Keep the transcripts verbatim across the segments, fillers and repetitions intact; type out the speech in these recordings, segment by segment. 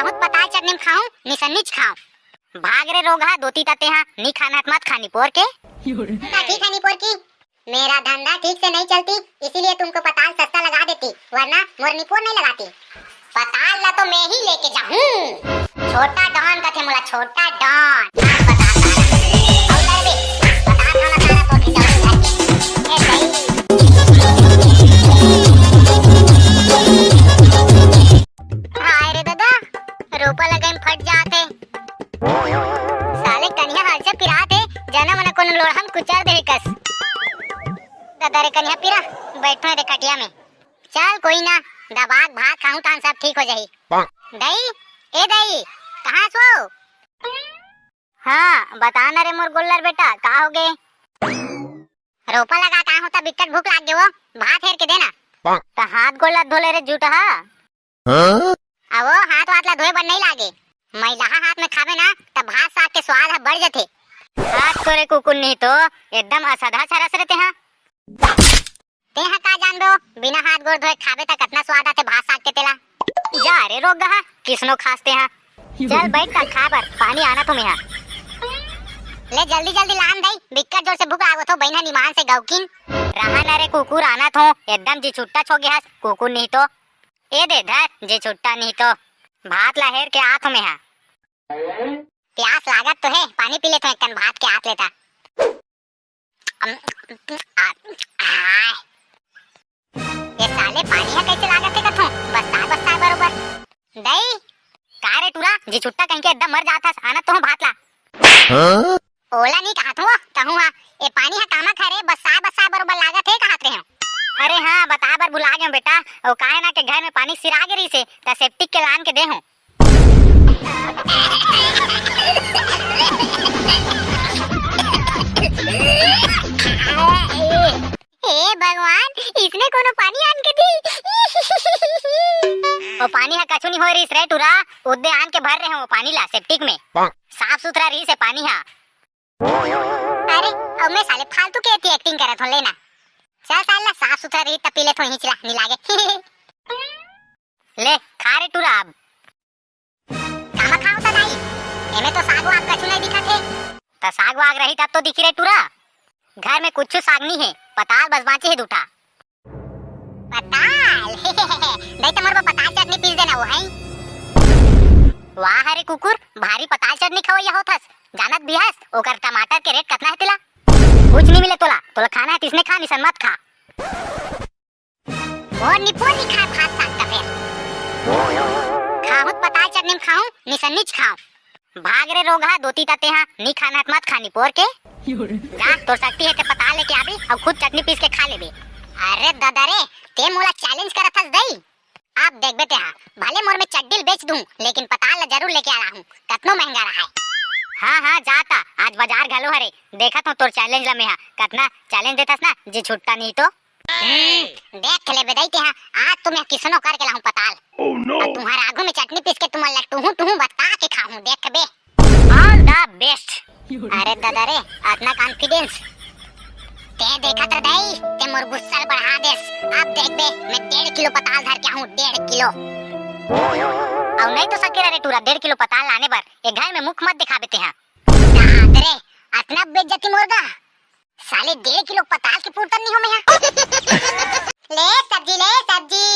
बहुत पताल चटनी में खाऊं, निसन्नीच खाऊं। भाग रे रोगहा, दोती तते हा, नी खाना त मत खा निपोर के। ना ठीक है निपोर की, मेरा धंधा ठीक से नहीं चलती, इसीलिए तुमको पताल सस्ता लगा देती, वरना मोर निपोर नहीं लगाती। पताल ला तो मैं ही लेके जाहूं। छोटा डॉन कथे मोला, छोटा डॉन। आज बता सारा। अउ लड़बे, बता थाना सारा तो खिचौड़ी घर के। ए भाई। हाय रे दादा, रोपा लगाई में फट जात हे। साले कनिहा हाल से पिरात हे, जना मना कोनो लोढ़ा में कुचल दे कस। दादा रे कनिहा पिरा, बैठो रे खटिया में। चल कोई ना, दबाक भात खाऊं तान सब ठीक हो जाही। दई, ए दई, कहाँ सो? हाँ, बता ना रे मोर गोल्लर बेटा, का हो गे? रोपा लगा का होता, बिकट भूख लाग गे वो, भात हेर के देना। त हाथ गोल्लर धोले रे जूठा। हाँ? अवो हाथ वाथ ला धोए बर नहीं लागे, मैलाहा हाथ में खाबे ना, त भात साग के स्वाद ह बढ़ जथे। हाथ तोरे कुकुर नहीं तो एकदम असधा छरस रहे तेहा। तेहा का जानबे ओ, बिना हाथ गोड़ धोए खाबे त कतना स्वाद आथे भात साग के तेला। जा रे रोगहा, किसनो खास तेहा। चल बैठ त खा बर, पानी आना तो मेहा। ले जल्दी जल्दी लान दई, बिक्कट जोर से भूख लागो थो, बहिन ह निमान से गौकिन। रहा ना रे कुकुर, आना थो, एकदम जी छुट्टा छो गया हस, कुकुर नहीं तो। ए दे धर, जे छुट्टा नहीं तो। भात ला हेर के आत हो मेहा। प्यास लागत तो हे, पानी पी लेथो एक कन भात के आत लेता। अम, आ, आ। ये साले पानी ह कैसे लागत हे कथो? बस्सा, बस्सा बरोबर। दई, का रे टूरा, जी छुट्टा कहीं के एकदम मर जात हस, आनत तो हूँ भात ला। हाँ? ओला नहीं कहत हूँ, कहूँ हा, ए पानी हा कामा खा रे, बस्सा बस्सा बरोबर लागत हे कहत रहे हूँ। अरे हाँ, बता बर भुला गए बेटा, ओ काहे ना के घर में पानी सिरा गे रहिसे, त सेप्टिक के लान के दे हूँ। हे भगवान, इसने कोनो पानी आन के दी। ओ पानी हा कछु नहीं होय रहिस रे टूरा, उद्दे आन के भर रहे हूँ ओ पानी ला सेप्टिक में। साफ सुथरा रहिसे पानी हा। अरे, अब मैं साले फालतू के एती एक्टिंग करत हूँ, लेना। चल साला, साफ सुथरा रही त पी ले थोड़ी हिचला, नहीं लागे। ले, खा रे टूरा अब। कामा खाओ त दाई? एमे तो साग वाग कछु नहीं दिखत हे। त साग वाग रही तब तो दिखी रे टूरा। घर में कुछ साग नहीं है, पताल बस बाँचे है दूठा। पताल। दई त मोर बर पताल चटनी पीस देना वो है। वाह रे कुकुर, भारी पताल चटनी खवैया होत हस। जानत भी हस, ओकर टमाटर के रेट कतना है तेला? कुछ नहीं मिले तोला, तोला खाना है तिसने खा, निसन मत खा। मोर निपोर नहीं खाए भात साग का फेर। खाहूं त पताल चटनी में खाऊं, निसन निच खाऊं। भाग रे रोगहा, दोती तते हा, नी खाना त मत खा निपोर के। जा, तोर शक्ति हे ते पताल लेके आबे अउ खुद चटनी पीस के खा लेबे। अरे ददा रे, ते मोला चैलेंज करत हस दई? अब देखबे ते हा, भले मोर में चड्डी ल बेच दूं, लेकिन पताल ला जरूर लेके आ रहूं, कतनो महंगा रहाय। हाँ हाँ, जा ता, आज बाजार घलो हरे, देखत हूँ तोर चैलेंज ला मैं हा, कतना चैलेंज देथस ना, जी छुट्टा नहीं तो। हम्म, देख लेबे दई ते हा, आज तो मैं किसनो करके लाहूं पताल। Oh no! अउ तुम्हार आगू में चटनी पीस के तुमन ला टुहू टुहू बता के खाहूं, देखबे। All the best। अरे ददा रे, अतना कॉन्फिडेंस। ते देखत रह दई, ते मोर गुस्सा ल बढ़ा देस। अब देखबे, मैं डेढ़ किलो पताल धर के आहूं, डेढ़ किलो। अउ नहीं तो सकेला रे टूरा, डेढ़ किलो पताल लाने बर, ए घर में मुख मत दिखाबे ते हा। दाद रे, अतना बेइज्जती मोर गा। साले डेढ़ किलो पताल के पूरतन नहीं हो मैं हा। ले सब्जी, ले सब्जी।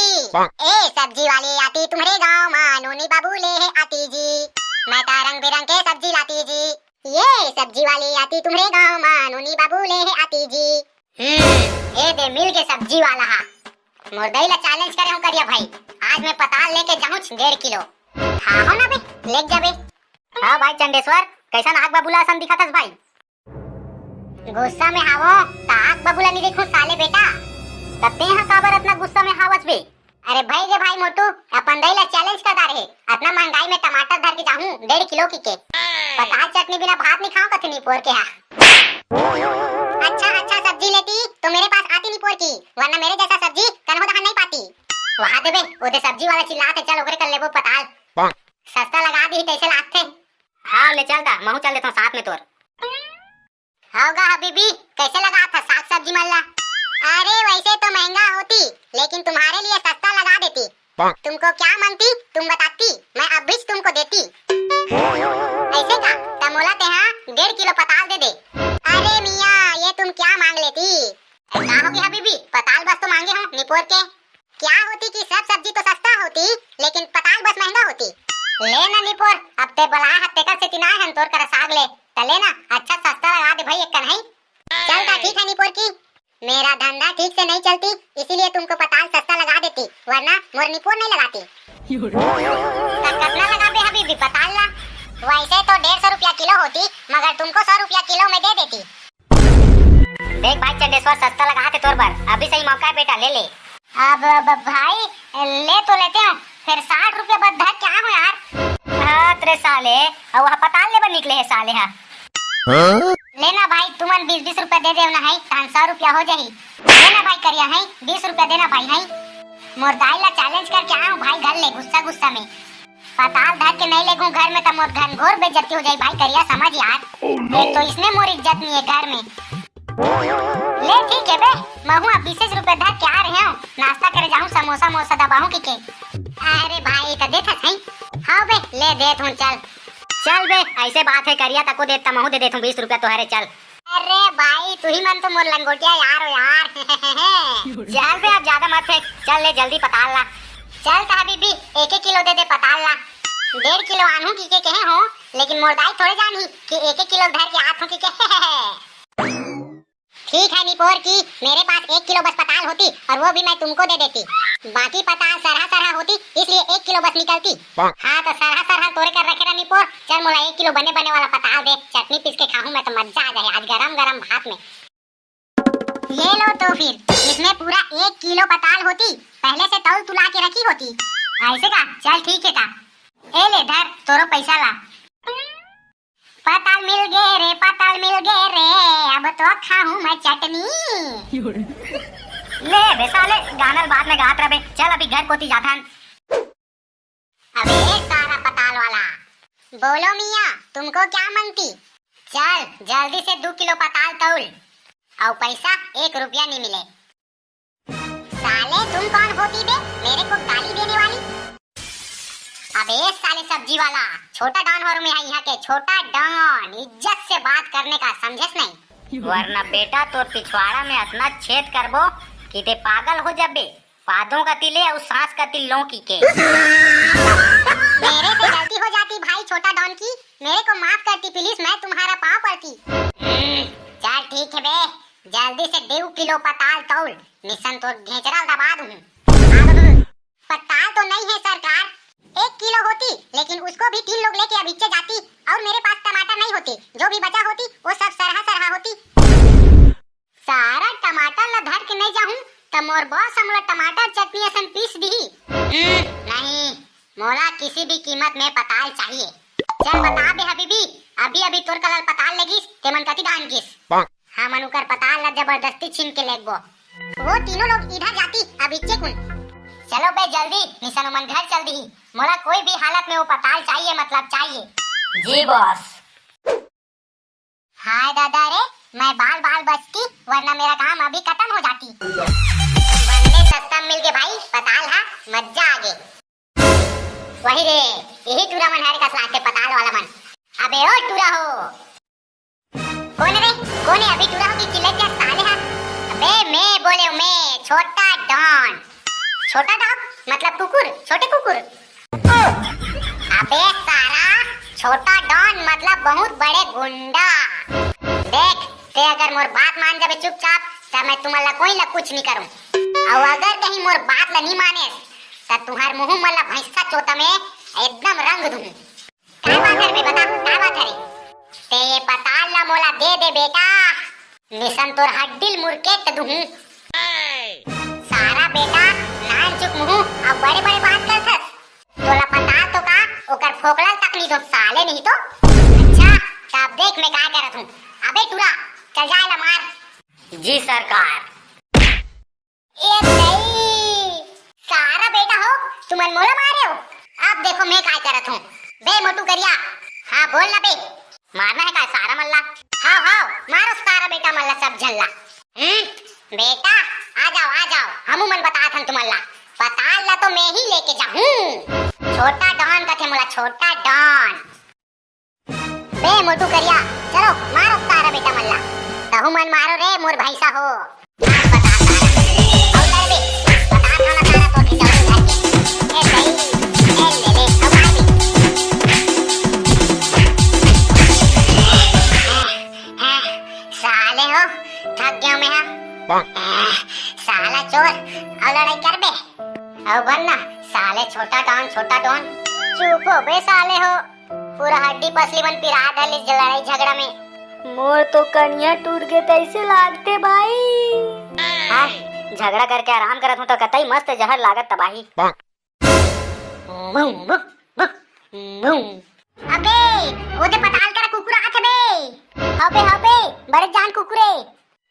ए सब्जी वाले आती तुम्हरे गांव मा, नोनी बाबू ले हे आती जी। मैं ता रंग बिरंग के सब्जी लाती जी। ये सब्जी वाले आती तुम्हरे गांव मा, नोनी बाबू ले हे आती जी। हम्म, ए दे मिल के सब्जी वाला हा। मोर दई ला चैलेंज करे हूँ करिया भाई। आज मैं पताल लेके जाहूँ डेढ़ किलो। हाँ हो ना बे, लेके जाबे। हाँ भाई चंडेश्वर, कैसन आग बबूला असन दिखत हस भाई? गुस्सा में हावो, त आग बबूला नहीं देखूं साले बेटा। त तेहा काबर अतना गुस्सा में हावस बे? अरे भाई रे भाई मोटू, अपन दई ला चैलेंज कर डारे हे, अतना महंगाई में टमाटर धर के जाहूं डेढ़ किलो की के। पताल चटनी बिना भात नहीं खाओ कथे निपोर के हा। अच्छा अच्छा सब्जी लेती तो मेरे पास आती निपोर की, वरना मेरे जैसा सब्जी कन्हो दहा नहीं पाती। वहां देबे, ओदे सब्जी वाला चिल्लात हे, चल ओकरे कर लेबो पताल। सस्ता लगा दी तैसे लागथे। हाँ ले चल ता, महू चल देता हूँ साथ में तोर। होगा हबीबी, कैसे लगा था साग सब्जी मल्ला? अरे वैसे तो महंगा होती, लेकिन तुम्हारे लिए सस्ता लगा देती। तुमको क्या मानती, तुम बताती, मैं अभी तुम ले ना निपोर, अब ते बला हत्ते का से तिना हन तोर करा साग ले, त ले ना, अच्छा सस्ता लगा दे भाई एक कन्हई। चल त ठीक है निपोर की, मेरा धंधा ठीक से नहीं चलती, इसीलिए तुमको पताल सस्ता लगा देती, वरना मोर निपोर नहीं लगाती। त कतना लगाबे हबीबी पताल ला? वैसे तो डेढ़ सौ रुपया किलो होती, मगर तुमको सौ रुपया किलो में दे देती। देख भाई चंडेश्वर, सस्ता लगा थे तोर बर, अभी सही मौका है बेटा, ले ले। अब, अब भाई, ले तो लेते हैं, फिर साठ रुपया बस धर के आऊं यार। हाँ तेरे साले, अब वह पताल ले बर निकले है साले हा। हाँ? लेना भाई, तुमन बीस बीस रुपया दे देव ना है, तहन सौ रुपया हो जाही। लेना भाई करिया है, बीस रुपया देना भाई है। मोर दाई ला चैलेंज करके आऊं भाई घर ले गुस्सा गुस्सा में। पताल धर के नहीं लेगूं घर में त मोर घनघोर बेइज्जती हो जाई भाई करिया, समझ यार। Oh no! एक तो इसने मोर इज्जत नहीं है घर में। ले ठीक है बे, महू अब बीसेच रुपया धर के आ रहे हूँ, नाश्ता करे जाऊँ, समोसा मोसा दबाऊँ की के। अरे भाई त देथस है। हाँ बे, ले देत हूँ, चल। चल बे, ऐसे बात है करिया, तको दे, तमहू दे देत हूँ बीस रुपया तोहरे, चल। अरे भाई, तू ही मन तो मोर लंगोटिया यार हो यार। चल बे, अब ज्यादा मत फेंक, चल ले जल्दी पताल ला। चल त हबीबी, एक एक किलो दे दे पताल ला। डेढ़ किलो आनहूं की के कहे हो, लेकिन मोर दाई थोड़े जानही कि एक एक किलो धर के आत हूं की के। ठीक है निपोर की, मेरे पास एक किलो बस पताल होती और वो भी मैं तुमको दे देती। बाकी पताल सरहा सरहा होती, इसलिए एक किलो बस निकलती। हाँ तो सरहा सरहा तोरे कर रखे रहा निपोर, चल मोला एक किलो बने बने वाला पताल दे, चटनी पीस के खाहूं मैं तो मजा आ जाए आज गरम गरम भात में। ये लो तो फिर, इसमें पूरा एक किलो पताल होती, पहले से तौल तुला के रखी होती। ऐसे का? चल ठीक है ता। ए ले धर तोरो पैसा ला। पताल मिल गे रे, पताल मिल गे रे, अब तो खाहूं मैं चटनी। ले बे साले, गाना ल बाद में गात रह बे, चल अभी घर कोती जाथन। अबे सारा पताल वाला, बोलो मियाँ, तुमको क्या मांगती? चल जल्दी से दो किलो पताल तौल, और पैसा एक रुपया नहीं मिले। साले तुम कौन होती बे मेरे को गाली देने वाली? अबे साले सब्जी वाला, छोटा डॉन हो मैं यहाँ के, छोटा डॉन, इज्जत से बात करने का, समझेस नहीं? वरना बेटा तोर पिछवाड़ा में इतना छेद करबो कि ते पागल हो जाबे। पादों का तिले और सांस का तिल लौकी के। मेरे से गलती हो जाती भाई छोटा डॉन की, मेरे को माफ करती प्लीज, मैं तुम्हारा पाँव पड़ती। हम्म, चल ठीक है बे, जल्दी से डेढ़ किलो पताल तौल, निशन तोर घेचरा दबा दूं। पताल तो नहीं है सरकार, एक किलो होती, लेकिन उसको भी तीन लोग लेके अब इच्चे जाती, और मेरे पास टमाटर नहीं होते, जो भी बचा होती वो सब सरहा सरहा होती। सारा टमाटर ला धर के नहीं जाहूं, त मोर बॉस हमला टमाटर चटनी असन पीस दिही। हम्म, नहीं, मोला किसी भी कीमत में पताल चाहिए। चल बता बे हबीबी, अभी अभी तोर करा ल पताल लेगिस, तेमन कति डाहन गिस? हमन उकर पताल ला जबरदस्ती छीन के लेगबो। वो तीनों लोग इधर जाती, अब इच्चे कुन। चलो बे जल्दी, निशन उमन घर चल दिही। मोला कोई भी हालत में वो पताल चाहिए, मतलब चाहिए। जी बॉस। हाय दादा रे, मैं बाल बाल बचती, वरना मेरा काम अभी खत्म हो जाती। बने सस्ता मिल के भाई पताल हा, मजा आ गे। वही रे, यही टूरा मन हरे कस लागथे पताल वाला मन। अबे ओ टूरा हो। कोन रे? कोन है अभी टूरा हो कि चिल्लात हे साले हा? अबे मैं बोले हूँ मैं, छोटा डॉन। छोटा डॉग मतलब कुकुर, छोटे कुकुर। अबे सारा, छोटा डॉन मतलब बहुत बड़े गुंडा। देख, ते अगर मोर बात मान जाबे चुपचाप, त मैं तुमन ला कोई ला कुछ नहीं करूँ। और अगर कहीं मोर बात ला नहीं माने, त तुहार मुंह मन ला भैंसा चोता में एकदम रंग दूँ। काय बात हरे बे, बता, काय बात हरे? ते ये पताल ला मोला दे दे बेटा, निशन तोर हड्डी ल मुरकेट दुहूं। सारा बेटा, नानचुक मुहूं, अब बड़े बड़े बात करथस। तोला पताल तो का, ओकर फोकला तक नहीं दो साले नहीं तो। अच्छा, तब देख मैं काय करत हूँ। अबे टूरा, चल जा एला मार। जी सरकार। ए दई, सारा बेटा हो, तुमन मोला मारे हो। अब देखो मैं काय करत हूँ। बे मोटू करिया, हाँ बोल ना बे। मारना है का सारा मन ला? हाव हाव, मारो सारा बेटा मन ला सब झन ला। हम्म, बेटा, आ जाओ आ जाओ, हमू मन बतात हन तुमन ला। पताल ला तो मैं ही लेके जाहूँ। छोटा डॉन कथे मोला, छोटा डॉन। बे मोटू करिया, चलो मारो सारा बेटा मन ला। तहू मन मारो रे मोर भैंसा हो। बता सारा। अउ डर बे, बता थाना सारा तो खिचौड़ी घर के। ए सही, ए ले ले, अब आ बे। अउ बन ना, साले छोटा डॉन, छोटा डॉन। चुप हो बे साले हो, पूरा हड्डी पसली मन पिरा डालिस लड़ाई झगड़ा में। मोर तो कनिया टूट गे तइसे लागथे भाई। हाँ, झगड़ा करके आराम करत हूँ त कतई मस्त जहर लागत तबाही। अबे, ओदे पताल करा कुकुर आथे बे। हबे, हबे, बड़े जान कुकुरे।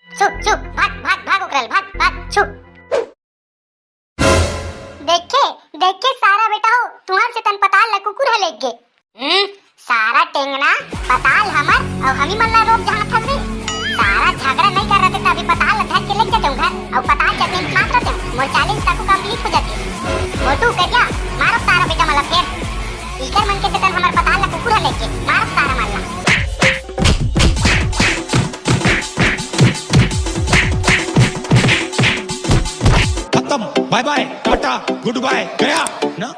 छु, छु, भाग, भाग, भाग ओकरा ले, भाग, भाग, छु। देखे, देखे सारा बेटा हो, तुँहर सेती पताल ला कुकुर ह लेग गे। हम्म, सारा टेंगना, पताल हमर, अउ हमी मन ला रोग जहाँ थस रे। सारा झगड़ा नइ कर रहते त अभी पताल ला धर के लेग जाते घर, अउ पताल के अभी खात रहते। मोर challenge ताकू complete हो जाती। मोटू करिया, मारो सारा बेटा मन ला फेर। इकर मन के सेती हमर पताल ला कुकुर ह लेग गे, मारो सारा मन ला। खत्म, bye bye, Tata, good bye, गया ना।